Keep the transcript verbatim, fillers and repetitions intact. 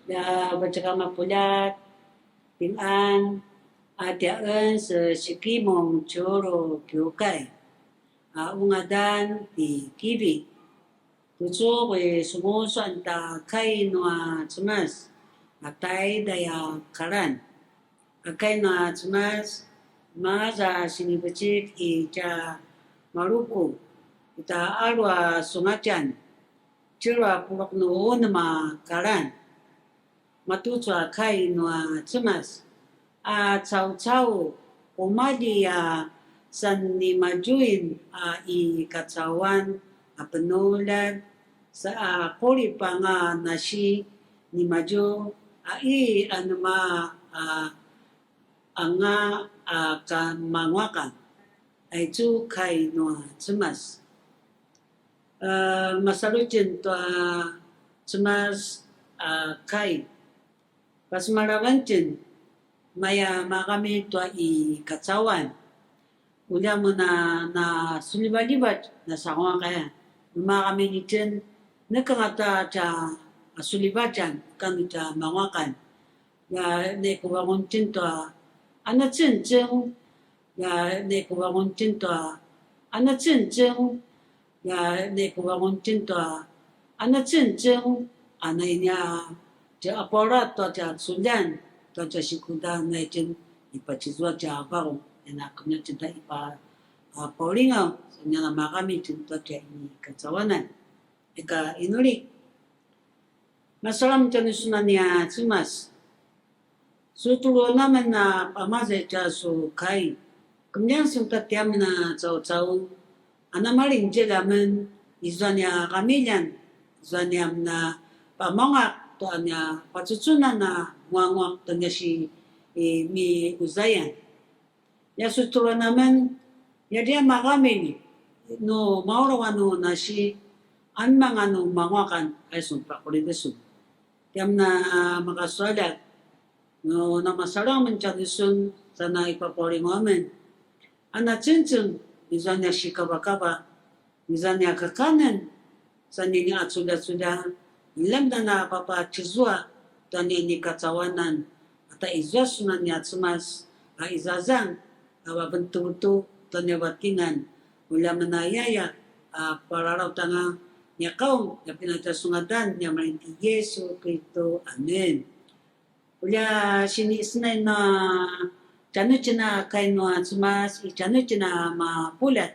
Ya, vatjaka mapuljat, pingan, a tiaen se Sikimung Tjulu kiukai, a ungadan ti Kivi. Tucu uri sumusuan ta kai nua Cemas, a taiday a kalan. A kai nua Cemas, maza sinivecik i tja Maluku, ita alu a sungatjan, tjelu a puluq nu unem a kalan. Matucu a kai nua Cemas, a caucau, umalji a sanimadjuin a i kacauan a penuljat, sa a qulip anga nasi nimadju a i anema a anga a kamanguaqan. Aicu kai nua Cemas. A, masalu itjen tua Cemas a kai. Pasemalavan itjen, maya maqami tua i kacauan. Ulja mun a na suljivaljivatj na sanguaqaya. Maqami itjen, nekanga ta tja suljivatjan, kanu tja manguaqan. Ya, naikuvangun itjen tua, ana cengceng, ya, naikuvangun itjen tua, ana cengceng, ya, naikuvangun itjen tua, ana cengceng, ana inia, tja apualat tua tja culjan, tua tja sikudan, na itjen ipacizua tja varung, ina kemia itjen ta ipa, a, paulingaw, sa nia namaqami itjen tua tja ini kacauanan. Ika inuli. Masalam tjanusun a nia Cemas. Su tuluan amen a pamazay tja su kai. Kemeljang sun ta tiamen a caucau. A namalinzil amen izua nia qamiljan, izua nia men a pamaungaq tua nia pacucunan a nguanguaq tua nia si i miuzayan. Nia su tuluan amen, nia dia maqamilj nu maulaw a nu nasi, anmanga nu manguaqan, ai sun paqulid sun. Tiamen a makasualjak, nu namasalu amen tjanusun, sa na ipapaulingaw amen. Ana cengceng, izua nia sikavakava, izua nia kakanen, sa nia nia aculjaculja, ilam na na papacizua, tua nia ni kacauanan, ata izua sun a nia Cemas, a izazan, a vaventuvetu, tua nia vatingan, ulja menayaya, a palalautanga, nia qaung, nia pinatjasungadan, nia malinti Yesu Kristo. Amen. Ulja sini senai na tjanutjen a kai nua Cemas, i tjanutjen a mapuljat.